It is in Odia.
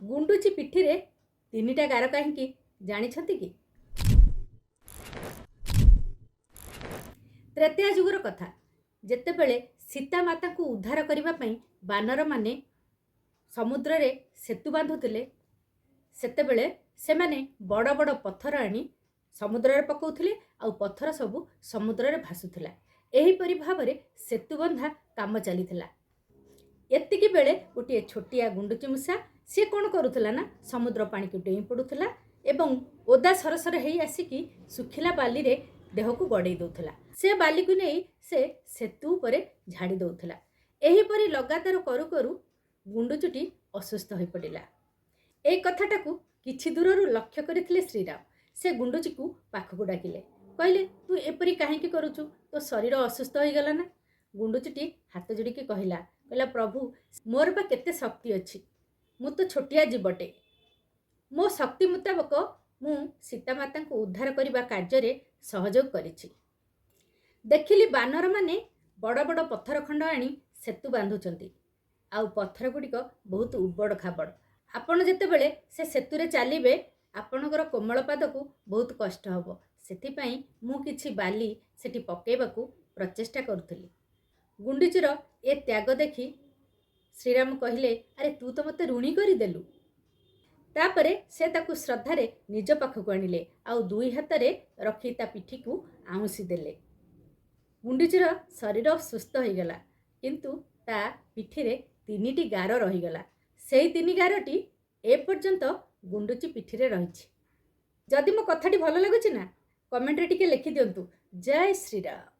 ଗୁଣ୍ଡୁଚି ପିଠିରେ ତିନିଟା ଗାର କାହିଁକି ଜାଣିଛନ୍ତି କି? ତ୍ରେତୟା ଯୁଗର କଥା, ଯେତେବେଳେ ସୀତା ମାତାଙ୍କୁ ଉଦ୍ଧାର କରିବା ପାଇଁ ବାନରମାନେ ସମୁଦ୍ରରେ ସେତୁ ବାନ୍ଧୁଥିଲେ, ସେତେବେଳେ ସେମାନେ ବଡ଼ ବଡ଼ ପଥର ଆଣି ସମୁଦ୍ରରେ ପକାଉଥିଲେ ଆଉ ପଥର ସବୁ ସମୁଦ୍ରରେ ଭାସୁଥିଲା। ଏହିପରି ଭାବରେ ସେତୁବନ୍ଧା କାମ ଚାଲିଥିଲା। ଏତିକି ବେଳେ ଗୋଟିଏ ଛୋଟିଆ ଗୁଣ୍ଡୁଚି ମୂଷା, ସିଏ କ'ଣ କରୁଥିଲା ନା ସମୁଦ୍ର ପାଣିକୁ ଡେଇଁ ପଡ଼ୁଥିଲା ଏବଂ ଓଦା ସରସର ହେଇ ଆସିକି ଶୁଖିଲା ବାଲିରେ ଦେହକୁ ଗଡ଼େଇ ଦେଉଥିଲା। ସେ ବାଲିକୁ ନେଇ ସେ ସେତୁ ଉପରେ ଝାଡ଼ି ଦେଉଥିଲା। ଏହିପରି ଲଗାତାର କରୁ କରୁ ଗୁଣ୍ଡୁଚିଟି ଅସୁସ୍ଥ ହୋଇପଡ଼ିଲା। ଏଇ କଥାଟାକୁ କିଛି ଦୂରରୁ ଲକ୍ଷ୍ୟ କରିଥିଲେ ଶ୍ରୀରାମ। ସେ ଗୁଣ୍ଡୁଚିକୁ ପାଖକୁ ଡାକିଲେ, କହିଲେ, "ତୁ ଏପରି କାହିଁକି କରୁଛୁ? ତୋ ଶରୀର ଅସୁସ୍ଥ ହୋଇଗଲା ନା?" ଗୁଣ୍ଡୁଚିଟି ହାତ ଯୋଡ଼ିକି କହିଲା, "ପ୍ରଭୁ, ମୋର ବା କେତେ ଶକ୍ତି ଅଛି? ମୁଁ ତ ଛୋଟିଆ ଜୀବଟେ। ମୋ ଶକ୍ତି ମୁତାବକ ମୁଁ ସୀତାମାତାଙ୍କୁ ଉଦ୍ଧାର କରିବା କାର୍ଯ୍ୟରେ ସହଯୋଗ କରିଛି। ଦେଖିଲି ବାନରମାନେ ବଡ଼ ବଡ଼ ପଥର ଖଣ୍ଡ ଆଣି ସେତୁ ବାନ୍ଧୁଛନ୍ତି ଆଉ ପଥର ଗୁଡ଼ିକ ବହୁତ ଉବଡ଼ ଖାବଡ଼। ଆପଣ ଯେତେବେଳେ ସେ ସେତୁରେ ଚାଲିବେ, ଆପଣଙ୍କର କୋମଳ ପାଦକୁ ବହୁତ କଷ୍ଟ ହେବ। ସେଥିପାଇଁ ମୁଁ କିଛି ବାଲି ସେଠି ପକାଇବାକୁ ପ୍ରଚେଷ୍ଟା କରୁଥିଲି।" ଗୁଣ୍ଡୁଚିର ଏ ତ୍ୟାଗ ଦେଖି ଶ୍ରୀରାମ କହିଲେ, "ଆରେ, ତୁ ତ ମୋତେ ଋଣୀ କରିଦେଲୁ।" ତାପରେ ସେ ତାକୁ ଶ୍ରଦ୍ଧାରେ ନିଜ ପାଖକୁ ଆଣିଲେ ଆଉ ଦୁଇ ହାତରେ ରଖି ତା ପିଠିକୁ ଆଉଁସି ଦେଲେ। ଗୁଣ୍ଡୁଚିର ଶରୀର ସୁସ୍ଥ ହୋଇଗଲା, କିନ୍ତୁ ତା ପିଠିରେ ତିନିଟି ଗାର ରହିଗଲା। ସେଇ ତିନି ଗାରଟି ଏପର୍ଯ୍ୟନ୍ତ ଗୁଣ୍ଡୁଚି ପିଠିରେ ରହିଛି। ଯଦି ମୋ କଥାଟି ଭଲ ଲାଗୁଛି ନା, କମେଣ୍ଟରେ ଟିକେ ଲେଖିଦିଅନ୍ତୁ, ଜୟ ଶ୍ରୀରାମ।